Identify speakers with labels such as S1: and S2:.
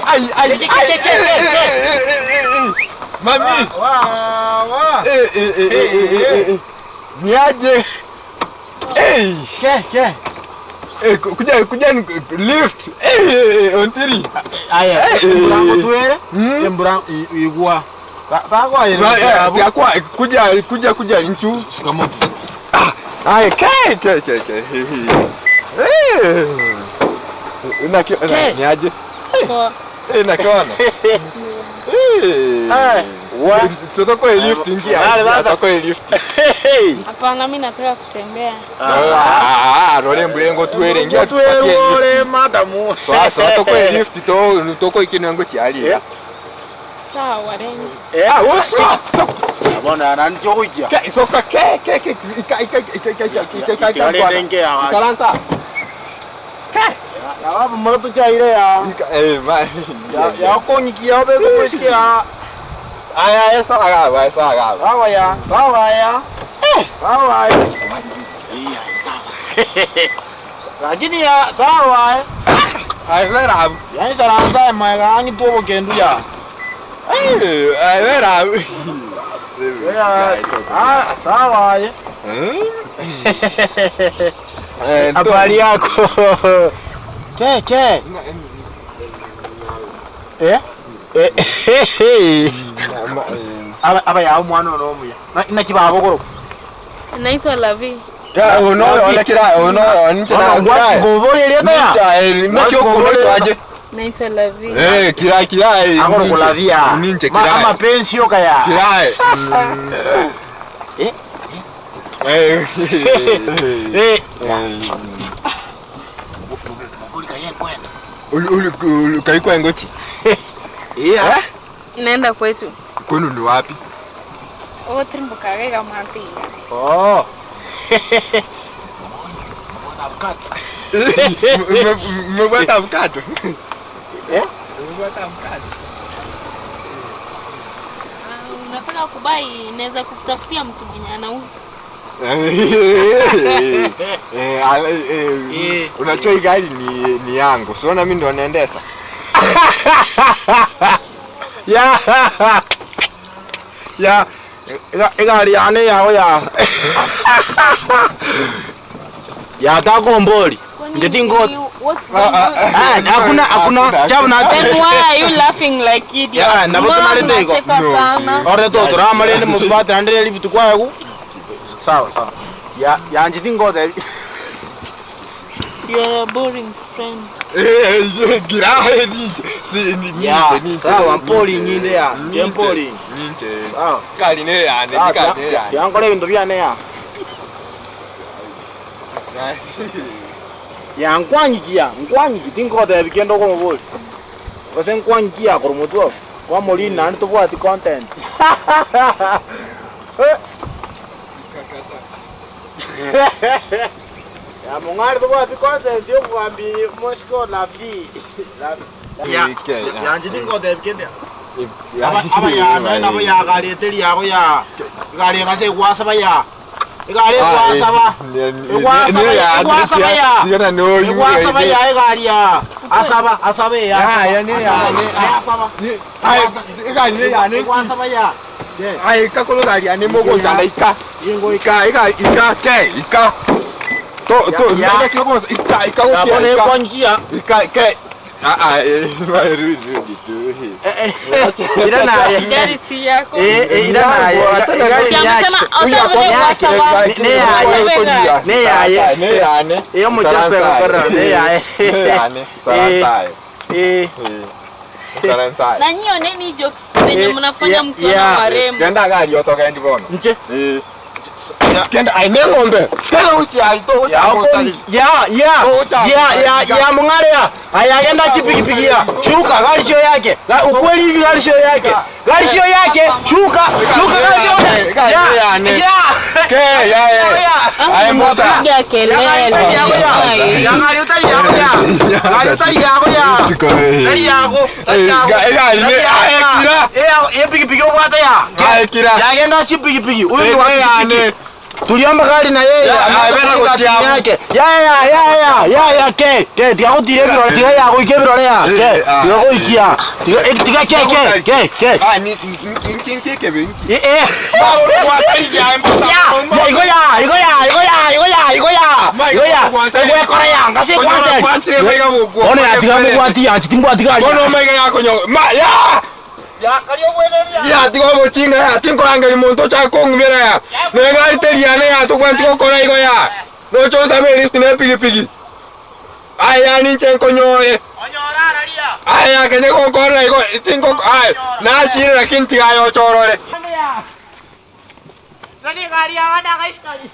S1: Ai, ai,
S2: Ke, ke,
S1: ai,
S2: ke, ke,
S1: eh,
S2: ke,
S1: eh,
S2: ke.
S1: eh, eh, eh, eh. Mami.
S2: Wa, wa.
S1: Eh, eh, eh, eh, eh, eh, eh. Niaje? Eh.
S2: Ke, ke.
S1: Eh, kuja kuja ni- lift. Eh, eh, eh, ontiri.
S2: Aya,
S1: Eh, eh.
S2: emburango twere,
S1: Mm.
S2: embura igwa. Bagwayere
S1: Ba- eh, tiakwa kuja kuja kuja nchu.
S2: Shikamoto.
S1: Ay, ke ke ke ke. Eh. Unaki
S2: Ke.
S1: niaje?
S3: Poa.
S1: Eh, nakiona. Eh.
S2: Eh, wa.
S1: Tutoko lift ingia.
S2: Lale, baba.
S1: Tutoko lift.
S3: Hapana, mi nataka kutembea.
S1: Ah, rore mburengo tuere ingia tupatie lift.
S2: Twere madamu.
S1: Sawa sawa toko lift to toko ikinengo chiali.
S3: Sawa, rengi.
S1: Ah, woso.
S2: Bona nani chokuikia.
S1: Ke soka ke ke ke ika ika ika ika ika ika ika
S2: Ikarete nke ya.
S1: Ikaransa. Ke.
S2: Ya baba mara tuchaire ya.
S1: Ika eh ma.
S2: Ya ya konyikia obe kushkia.
S1: Aya esa aga ba esa aga.
S2: Sawa ya, sawa ya. Sawa ya. Iya, sawa. Lakini ya sawa.
S1: Ai vera.
S2: Yani saransa maega angi tuobo kendu ya.
S1: Eh, ai vera.
S2: Ya, ah, sawa ya.
S1: Eh,
S2: Habari yako? Ke ke. Eh? Eh. eh, Aba aba ya omwana ono omuya. Na kibabogoro.
S3: Naitwa Lavi.
S1: Ya ono ona kira ono nche na kira.
S2: Ngoborere ya.
S1: Ncha eh no kyo kono aje.
S3: Naitwa Lavi.
S1: Eh, kira kira eh.
S2: Agoro kulavia.
S1: Ninche
S2: Ma
S1: kira.
S2: ama pensio kaya.
S1: Kira.
S2: Eh?
S1: Eh.
S2: Eh.
S1: Ulu ulu kaikwa ngochi.
S2: Yeah.
S3: Naenda kwetu.
S1: Kwenu ni wapi?
S3: Otirimbukaga mapiga.
S2: Oh.
S1: Mmepata mkato.
S2: Eh?
S1: Mmepata mkato.
S3: Ah, Unataka kubai, naweza kukutafutia mtu mwenye anauza.
S1: Eh, eh, ala- eh,
S2: Eh.
S1: Unajua hii gari ni ni yangu. Siona mimi ndo naendesha.
S2: Ya. Ya. Igari yane yao ya. Ya takomboli.
S3: Kwani
S2: Nje tingo.
S3: you- what's going on?
S2: Ah, hakuna hakuna chabu na
S3: Then why are you laughing like idiots?
S2: Yeah, na
S3: Mbona
S2: bote iko.
S3: mnacheka
S1: No,
S3: sana?
S1: si-
S2: Ore toto ramarende musubati andere lift kwaegu. Sawa sawa. Ya yanje tingo de.
S3: You're a boring friend.
S1: Eh, eh, gira ninje. Si ni ninje
S2: Ya,
S1: ninje.
S2: sawa, mpoli nyinde ya.
S1: Ninje,
S2: Mpoli.
S1: Ninje.
S2: Sawa.
S1: Gari ne yane, ni gari ne yane.
S2: Yankore bintu byane ya. Ya nkwanyikia, nkwanyiki tingo de bikendo ko moboli. Gose nkwanyikia koro mutwa. Kwa moli nani tobwati content. Ya mongari tobwati content yo kugambi Moscow la fi. Ya yanje tingo de bikendo. Aba ya no nabo ya garete yako ya. Gari ngase gwasaba ya. Igari gwasaba. Igwasaba ya. Igwasaba ya. Igwasaba ya igari ya. Asaba asaba ya.
S1: Ya, ya, ne, ya, ne.
S2: Asaba.
S1: Ai, igari ne yane.
S2: Igwasaba ya.
S1: Ai, kakolo gari yane mogo jana ika.
S2: Ingo
S1: Ika ika ika ke ika. To to
S2: Ya.
S1: ya kyo ika ika
S2: Ya
S1: ukia
S2: bone
S1: ika.
S2: kwanjia.
S1: Ika ke. Ah ah eh rudi rudi tu.
S2: Ira naye.
S3: Gari si yako.
S2: Eh eh ira naye. Igari
S3: Si
S2: yake.
S3: amesema otavile gwasaba.
S2: Ne yaye. Ne yaye.
S1: Ne yane.
S2: Iyo muchasto yakora ne yaye.
S1: Ne yane. Saransayo.
S2: Eh.
S1: Saransayo.
S3: Na nyinyi oneni jokes zenye
S2: Eh,
S3: mnafanya
S2: yeah,
S3: mkiwa na
S2: yeah.
S3: warembo.
S1: Genda gari yotoka ndi bono.
S2: Nche.
S1: Eh. Genda ai ne ng'ombe. Genda uchi ai to uchi.
S2: Ya ya ya ya ya ya mung'are ya aya agenda chipikipiki ya shuka gari sio yake Ga- ukweli hivi gari sio yake gari sio yake shuka shuka gari sio yake
S1: Gari
S2: ya
S1: yane.
S2: ya
S1: Ke ya ya. Ai mbosa.
S3: Mnapiga
S2: ya
S3: kelele.
S2: gari utari yako ya
S3: Ai.
S2: ya gari utari yako ya gari utari yako ya gari yako gari yako
S1: Eh, gari ne ai kira.
S2: eh ya pikipiki obwata ya
S1: Ai kira.
S2: yagenda chipikipiki huyu ni wa
S1: Ne
S2: pikipiki
S1: yane.
S2: Tulia magari na yeye.
S1: Ya,
S2: Ameanza
S1: bera
S2: kupiga
S1: gochia
S2: timu
S1: hapo.
S2: yake. Ya ya ya ya ya ya ke ke tiga gotira ebirore tiga ya goika ebirore ya ke
S1: Eh, ah.
S2: tiga goikia tiga eh, tiga ke ke ke ke
S1: Ah, ni ni ni ni kebe nki.
S2: eh eh
S1: Ba orwa ya mbosa.
S2: ya ya igo ya igo ya igo ya igo ya igo ya
S1: Ma,
S2: igo ya
S1: kwanza-
S2: egwekora ya ngasi
S1: Konyora
S2: kwanza
S1: kwanchire maiga gokwo.
S2: Bono ya tiga mugwati ya chitimbwati gari
S1: Bono maiga yakonyo. Ma ya.
S2: ya kari obweneria
S1: Ya tiga obochinga ya tinkorangeri monto ochake kong'umera ya. Negari teriane ya togwanti gokora igo ya. Nochonsabe elift ne epigipigi. Aya ninche nkonyore.
S2: onyora araria
S1: Aya kenye gokorera igo tinko aya nachire lakini tiga yochorore.
S2: Nani gari ya wana gaiskari.